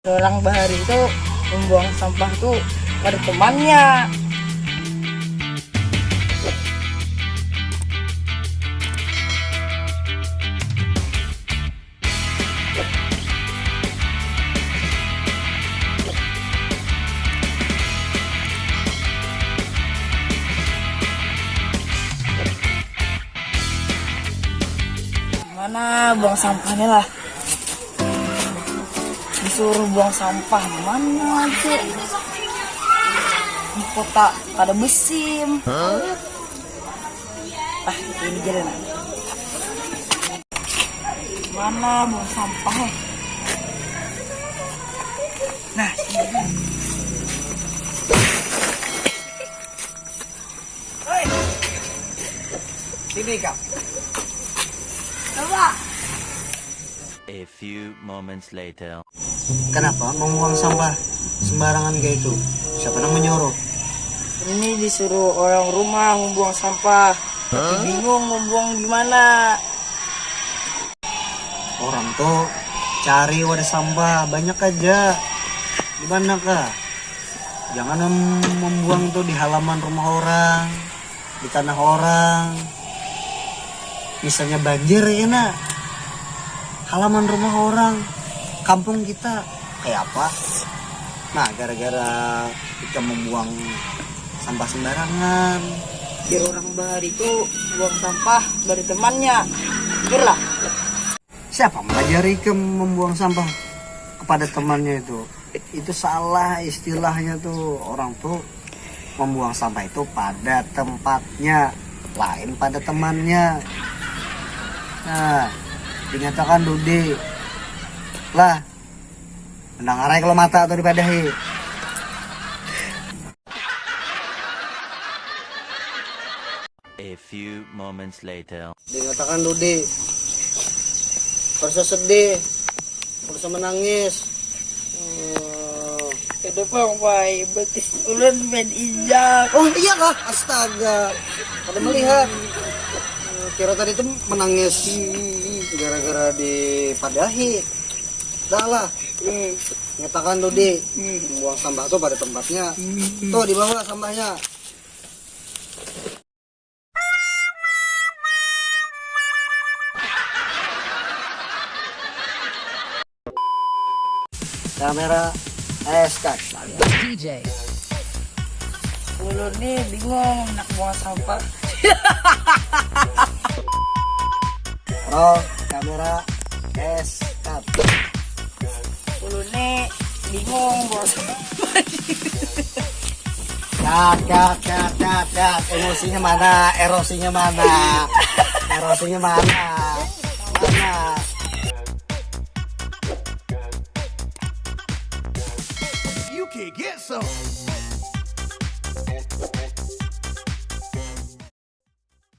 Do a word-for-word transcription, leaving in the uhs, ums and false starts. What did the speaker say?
Orang bahari itu membuang sampah tuh pada temannya. Mana buang sampahnya lah? Disuruh buang sampah mana aja? Di kota pada besim. Ah, ini jalan. Mana buang sampah? Eh? Nah, sini. Hei. Sini kau. Coba. A few moments later. Kenapa membuang sampah sembarangan kayak itu? Siapa yang menyuruh? Ini disuruh orang rumah membuang sampah. Tapi bingung membuang di mana. Orang tuh cari wadah sampah banyak aja. Di mana kah? Jangan mem- membuang tuh di halaman rumah orang, di tanah orang. Misalnya banjir ya kena halaman rumah orang, kampung kita kayak apa? Nah, gara-gara kita membuang sampah sembarangan. Biar orang bahari itu buang sampah dari temannya. Pikirlah. Siapa mengajari ke membuang sampah kepada temannya itu? Itu salah istilahnya tuh. Orang tuh membuang sampah itu pada tempatnya, lain pada temannya. Nah, dinyatakan Dudi. Lah, mendengarai kalau mata tuh dipadahi. A few moments later. Dinyatakan Dudi. Persa sedih. Persa menangis. Hmm. Kada pang, Pai. Betis ulun pian injak. Oh, iya kah? Astaga. Kada melihat. Kira tadi tuh menangis gara-gara dipadahi. Dah lah. Hmm. Nyatakan Dudi. Hmm. Buang sampah tuh pada tempatnya. Hmm. Tuh, di bawah sampahnya. Kamera, eh, start. D J. Ulun nih bingung nak buang sampah. Roll, kamera, eh, start. Ulun nih bingung buang sampah. Cat, cat, cat, cat, cat. Emosinya mana? Erosinya mana? Erosinya mana? Mana? You can get some.